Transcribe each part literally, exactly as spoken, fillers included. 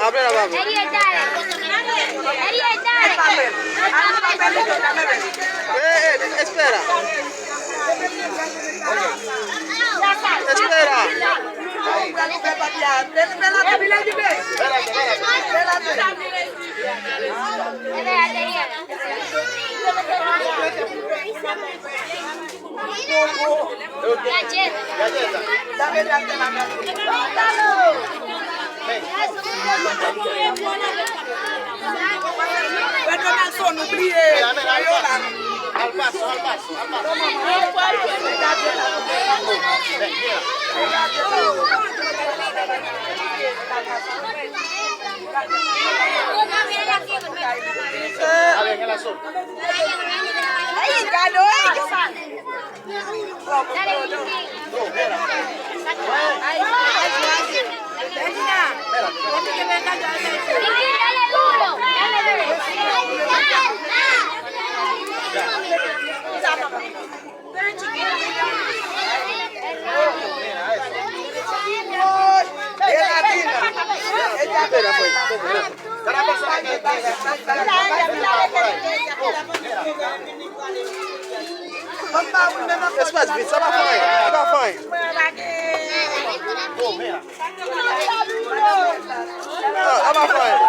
Abre la, abre. Eh, eh, espera. Espera. Pedro Nelson, nou bliye. Al paso, al paso, al paso. Ay, gado, ey, ki sa? Espas vit, sa pa fè anyen, sa pa fè anyen. Ah, sa pa fè anyen.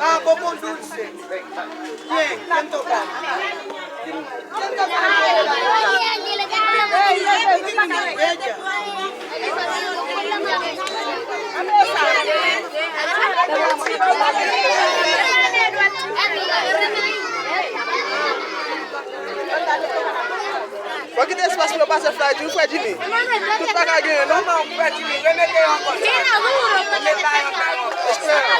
Ah, poco dulce. Bien, ¿quién toca? Ella. Fò kite espas pou yo pase fly tou, frè Jimmy. Tout pa ka genyen, non? Frè Jimmy, remete yo ankò. Espera.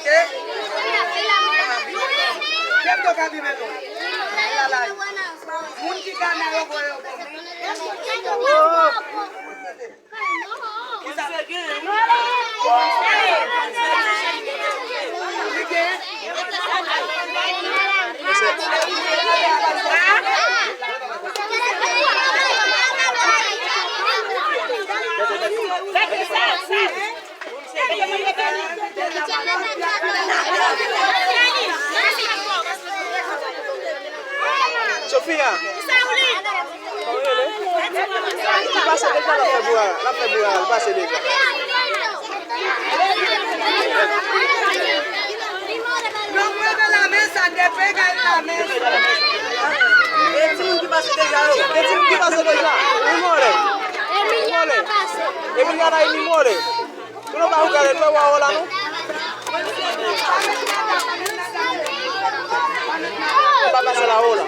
Ke? Ke m toka vive nou? Moun ki ka nan yo voye yo. Sofia. Li pase deja, l ap fè boura, l ap fè boura, li pase deja. No mueve la mesa, te pega en la mesa. E timoun ki pase deja yo. E timoun ki pase deja. Li mole. Li mole. Emiliana, li mole. Tú no vas a jugar el juego ahora, ¿no? Tú vas a pasar la bola.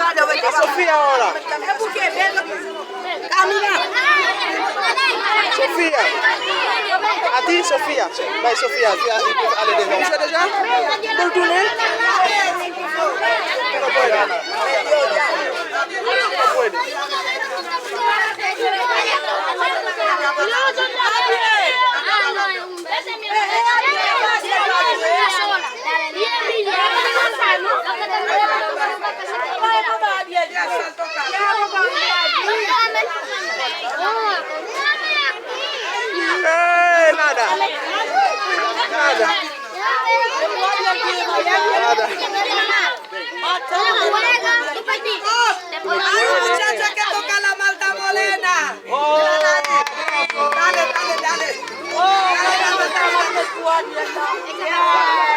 A Sofia ahora. Sofia. A ti, Sofia. Bay Sofia. Sofia, ale devan. Ou fè deja? Pou l tounen? Hey, nada. Nada. Nada. Ay, muchacha, que toca la malta morena. Dale, dale, dale. Dale, dale, dale, dale.